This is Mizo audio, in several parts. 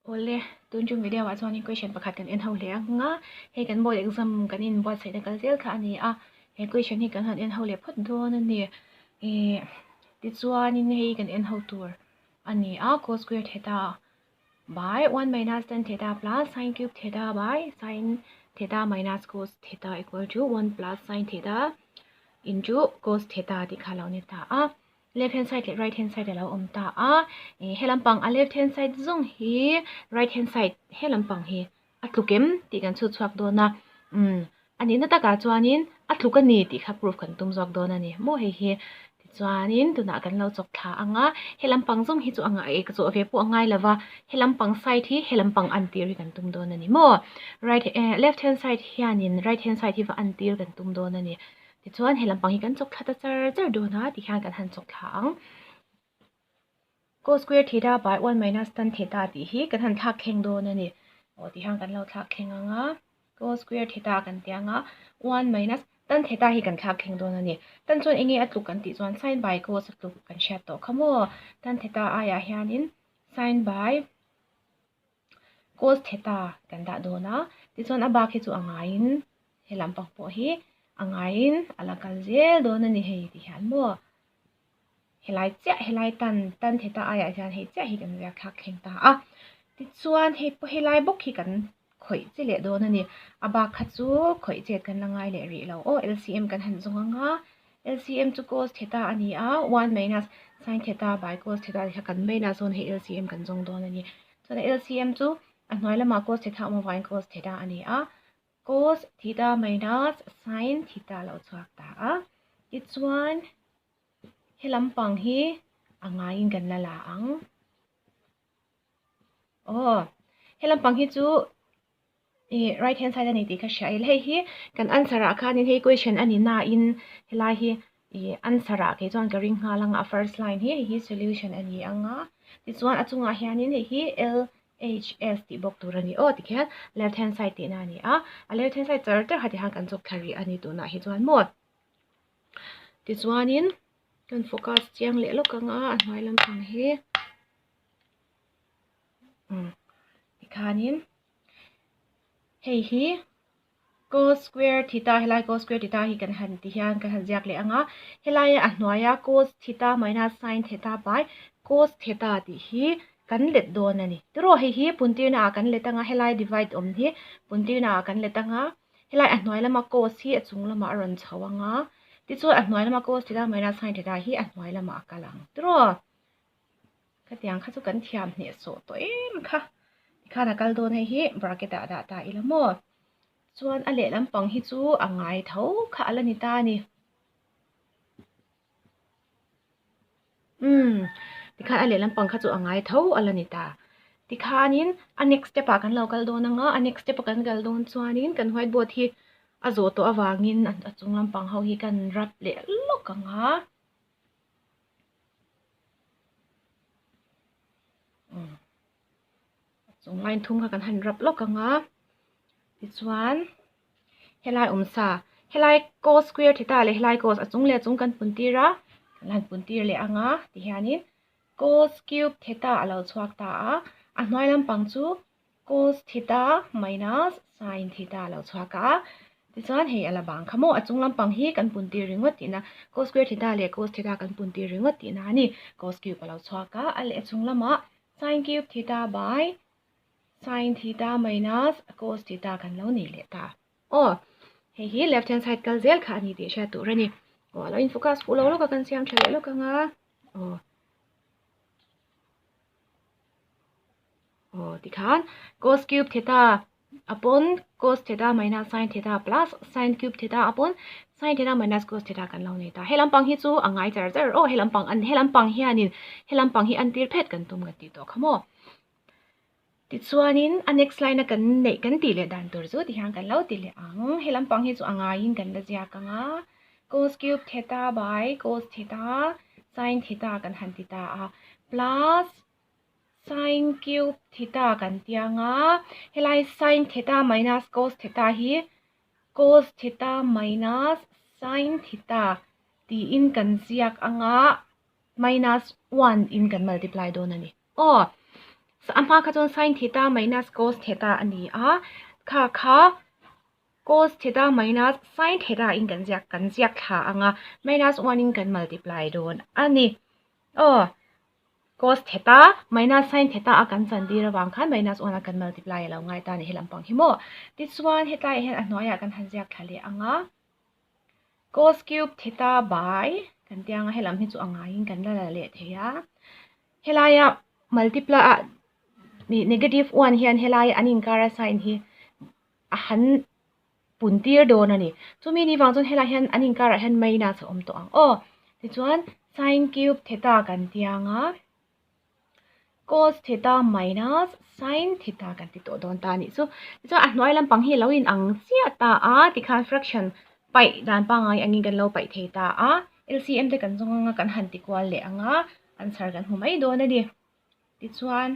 Awle, tun chung video ah chuanin question pakhat kan en ho hle ang a, hei kan board exam kan inbuatsaihna kal zel kha a ni a, he question hi kan han en ho leh phawt dawn a ni. Ih tichuanin hei kan en ho tur a ni a, cos square theta by 1 minus tan theta plus sin cube theta by sin theta minus cos theta equal to 1 plus sin theta into cos theta tih kha a lo ni ta a. Left hand side leh right hand side a lo awm ta a, ih he lampang a left hand side zawng hi right hand side he lampang hi a tluk em tih kan chhut chhuak dawn a, umm a nihna takah chuanin a tluk a ni tih kha proof kan tum zawk dawn a ni maw hei hi tichuanin tunah kan lo chawk thla ang a, he lampang zawng hi chu a ngah ek zawh ve pawh a ngai lo va, he lampang side hi he lampang an tir hi kan tum dawn a ni maw right eh left hand side hianin right hand side hi va an tir kan tum dawn a ni. Tichuan he lampang hi kan chawk thla ta char char dawn a tikhian kan han chawk thla ang. Cos square theta by 1 minus tan theta tih hi kan han thlak thleng dawn a ni. Aw tihian kan lo thlak thleng ang a. Cos square theta kan ti ang a 1 minus tan theta hi kan thlak thleng dawn a ni. Tan chuan enge a tluk kan tih chuan sin by cos a tluk kan hriat tawh kha maw. Tan theta aiah hianin sin by cos theta kan dah dawn a tichuan a bak hi chu a ngaiin he lampang pawh hi a ngaiin a la kal zel dawn a ni hei ti hian maw helai chiah helai tan tan theta aiah hian hei chiah hi kan ziak thlak thleng ta a tichuan hei pawh helai bawk hi kan khawih che leh dawn a ni a bak kha chu khawih chet kan la ngai leh rih lo aw LCM kan han zawng ang a LCM chu cos theta a ni a 1 minus sin theta by cos theta kha kan minus dawn hei LCM kan zawng dawn a ni. Chuan LCM chu a hnuai lamah cos theta awm avangin cos theta a ni a, cos theta minus sin theta lo chhuak ta a. Tichuan he lampang hi a ngaiin kan la la ang. Aw, he lampang hi chu ih right hand side a ni tih ka hria a, hei hi kan answer ah khanin hei question a ni nain helai hi ih answer ah kei chuan ka ring nghal ang a first line hi hei hi solution a ni ang a tichuan a chungah hianin hei hi L H S tih bawk tur a ni aw tikhian left hand side tihna a ni a a left hand side char char kha tikhan kan chawk thla rih a ni tunah hi chuan maw tichuanin kan focus chiang leh lawk ang a a hnuai lampang hi umm tikhanin hei hi cos square theta helai cos square theta hi kan han ti hian kan han ziak leh ang a helaia a hnuaia cos theta minus sin theta by cos theta tih hi kan let dawn a ni tiraw hei hi puntirna ah kan let ang a helai divide awm hi puntirna ah kan let ang a helai a hnuai lama cos hi a chung lamah a rawn chho ang a tichuan a hnuai lama cos theta minus sin theta hi a hnuai lamah a kal ang tiraw. Khatiang kha chu kan thiam hneh sawh tawh em kha. Tikhan a kal dawn hei hi bracket ah dah ta ila maw. Chuan a lehlam pang hi chu a ngai tho kha a la ni ta a ni. Umm tikhan a lehlam pang kha chu a ngai tho a la ni ta. Tikhanin a next step ah kan lo kal dawn ang a, a next step a kan kal dawn chuanin kan whiteboard hi a zawh tawh avangin a chung lampang ho hi kan rap leh lawk ang a. Chung line thum kha kan han rap lawk ang a tichuan helai awm sa helai cos square theta leh helai cos a chung leh a chung kan pun tir a kan han pun tir leh ang a tihianin cos cube theta a lo chhuak ta a a hnuai lampang chu Cos theta minus sin theta a lo chhuak a, tichuan hei a la bang kha maw a chung lampang hi kan pun tir ringawt tihna cos square theta leh cos theta kan pun tir ringawt tihna a ni. Cos cube a lo chhuak a, a leh a chung lamah sin cube theta by sin theta minus cos theta kan lo nei leh ta. Aw, hei hi left hand side kal zel kha a ni tih hriat tur a ni. Aw, a lo in focus fuh lo lawk a kan siam tha leh lawk ang a. Aw. Aw tikhan cos cube theta upon cos theta minus sin theta plus sin cube theta upon sin theta minus cos theta kan lo nei ta. He lampang hi chu a ngai char char aw he lampang an he lampang hianin he lampang hi an tir phet kan tum kan tih tawh kha maw. Tichuanin a next line a kan neih kan tih leh dan tur chu tihian kan lo ti leh ang. He lampang hi chu a ngaiin kan la ziak ang a. Cos cube theta by cos theta sin theta kan han ti ta a plus Sin cube theta kan ti ang a, helai sin theta minus cos theta hi cos theta minus sin theta tiin kan ziak ang a, minus 1 in kan multiply dawn a ni. Aw! A hma kha chuan sin theta minus cos theta a ni a, kha kha cos theta minus sin theta in kan ziak kan ziak thla ang a, minus one in kan multiply dawn a ni. Aw, cos theta minus sin theta a kan chan tir avang khan minus one a kan multiply a lo ngai ta a ni he lampang hi maw. Tichuan hetlaiah hian a hnuaiah kan han ziak thla leh ang a. Cos cube theta by kan tia anga helam hi chu a ngaiin kan la la leh thei a. Helaia multiply ah negative one hian helaia an inkar a sign hi a han pun tir dawn a ni. Chumi ni vang chuan helai hian an inkar ah hian minus a awm tawh ang aw. Tichuan sin cube theta kan tia anga cos theta minus sin theta kan ti tawh dawn ta a nih chu. Tichuan a hnuai lampang hi a lo in ang chiah ta a tikhan fraction paih dan pangngai angin kan lo paih thei ta a. LCM te kan zawng anga kan han ti kual leh ang a, answer kan hmu mai dawn a ni. Tichuan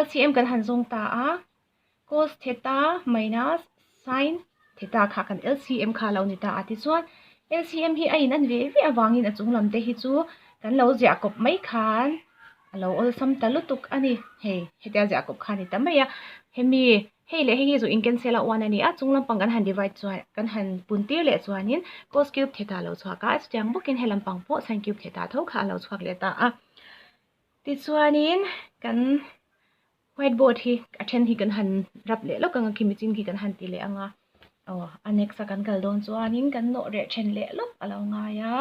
LCM kan han zawng ta a, cos theta minus sin theta kha kan LCM kha a lo ni ta a. Tichuan LCM hi a in an ve ve avangin a chung lam te hi chu kan lo ziah kawp mai khan a lo awlsam ta lutuk a ni. Hei hetia ziah kawp kha a ni ta mai a, hemi Hei leh hei hi zu in cancel a uan a ni a, chung lampang kan han divide chuan kan han pun tir leh chuanin cos cube theta a lo chhuak a, chutiang bawkin he lampang pawh sin cube theta tho kha a lo chhuak leh ta a. Tichuanin kan whiteboard hi a then hi kan han rap leh lawk ang a, khimi chin khi kan han ti leh ang a, aw a next a kan kal dawn chuanin kan nawh reh then leh lawk a lo ngai a,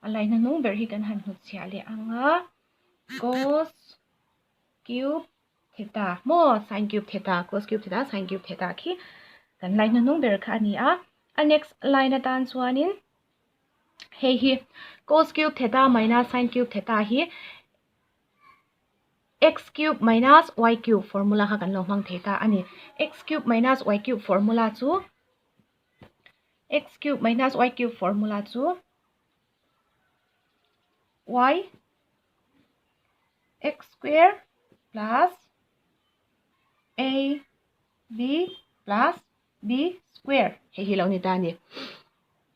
a line hnuhnung ber hi kan han hnutchhiah leh ang a, cos cube theta maw sin cube theta cos cube theta sin cube theta khi kan line hnuhnung ber kha a ni a a next line atan chuanin hei hi cos cube theta minus sin cube theta hi x cube minus y cube formula kha kan lo hmang thei ta a ni x cube minus y cube formula chu x cube minus y cube formula chu y x square plus a b plus b square hei hi lo ni ta a ni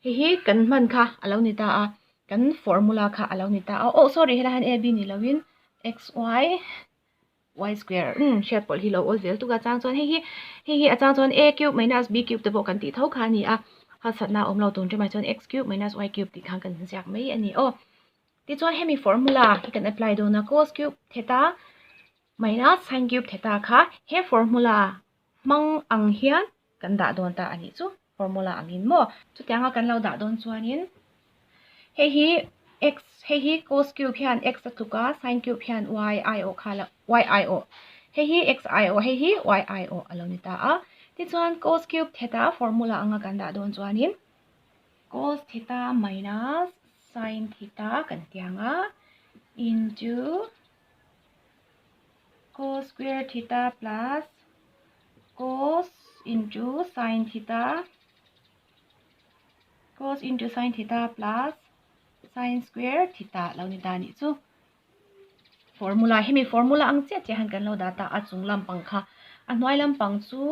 hei hi kan hman kha a lo ni ta a kan formula kha a lo ni ta a oh sorry helai hian a b ni lovin x y y square um hriat pawlh hi lo awl zel tuk a chang chuan hei hi hei hi a chang chuan a cube minus b cube te pawh kan tih tho kha a ni a harsatna a awm lo tun ṭemah chuan x cube minus y cube tih khan kan inziak mai a ni aw. Tichuan hemi formula hi kan apply dawn a, cos cube theta minus sin cube theta kha he formula hmang ang hian kan dah dawn ta a nih chu, formula angin maw. Chutianga kan lo dah dawn chuanin hei hi x hei hi cos cube hian x a tluk a, sin cube hian y ai awh kha y ai awh hei hi x ai awh hei hi y ai awh a lo ni ta a. Tichuan cos cube theta formula anga kan dah dawn chuanin cos theta minus sin theta kan ti ang a into cos square theta plus cos into sin theta cos into sin theta plus sin square theta lo ni ta nih chu formula hemi formula ang chiah chiah hian kan lo dah ta a chung lampang kha a hnuai lampang chu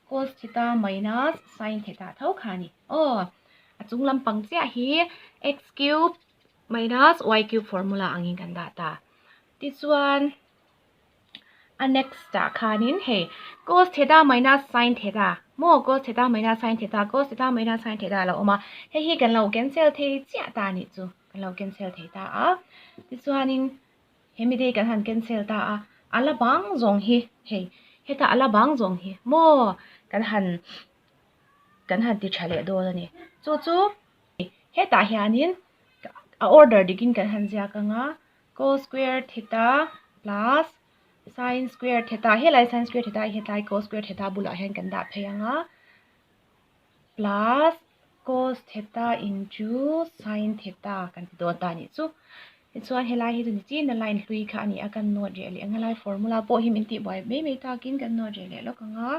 Cos theta minus sin theta tho kha a ni. Aw, a chung lampang chiah hi x cube minus y cube formula angin kan dah ta. Tichuan, a next ah khanin hei cos theta minus sin theta maw cos theta minus sin theta cos theta minus sin theta a lo awm a, hei hi kan lo cancel thei chiah ta a nih chu, kan lo cancel thei ta a. Tichuanin Hemi te hi kan han cancel ta a, a la bang zawng hi hei heta a la bang zawng hi maw kan han kan han ti tha leh dawn a ni. Chu chu hetah hianin a order dikin kan han ziak ang a, cos square theta plus sin square theta helai sin square theta hi hetlai cos square theta bulah hian kan dah phei ang a plus cos theta into sin theta kan ti dawn ta a nih chu. Tichuan helai hi chu ni chin a line hlui kha a ni a, kan note reh leh ang a lai formula pawh hi min tihbuai mai mai takin kan note reh leh lawk ang a,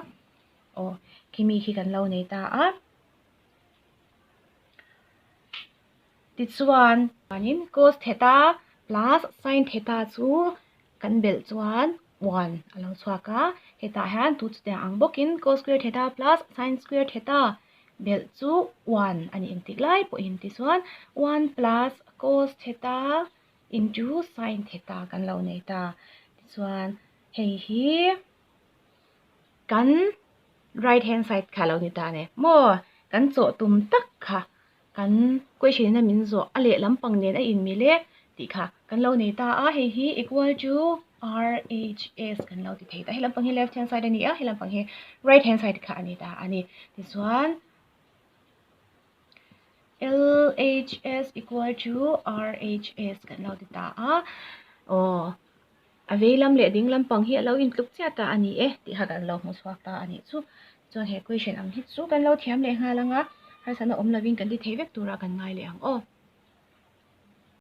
aw khimi khi kan lo nei ta a. Tichuan chuanin cos theta plus sin theta chu kan belh chuan 1 a lo chhuak a, hetah hian tu chutiang ang bawkin cos square theta plus sin square theta belh chu 1 a ni engtik lai pawhin tichuan 1 plus cos theta into sin theta kan lo nei ta. Tichuan hei hi kan right hand side kha lo ni ta a ni maw? Kan chawh tum tak kha kan question in a min zawh a lehlam pang nen a inmil e tih kha kan lo nei ta a, hei hi equal to RHS kan lo ti thei ta. He lampang hi left hand side a ni a, he lampang hi right hand side kha a ni ta a ni. Tichuan LHS equal to RHS kan lo ti ta a, aw a vei lam leh ding lampang hi a lo intluk chiah ta a ni e tih kha kan lo hmu chhuak ta a nih chu. Chuan he question ang hi chu kan lo thiam leh nghal ang a, harsatna awm lovin kan ti thei vek tura kan ngai leh ang aw.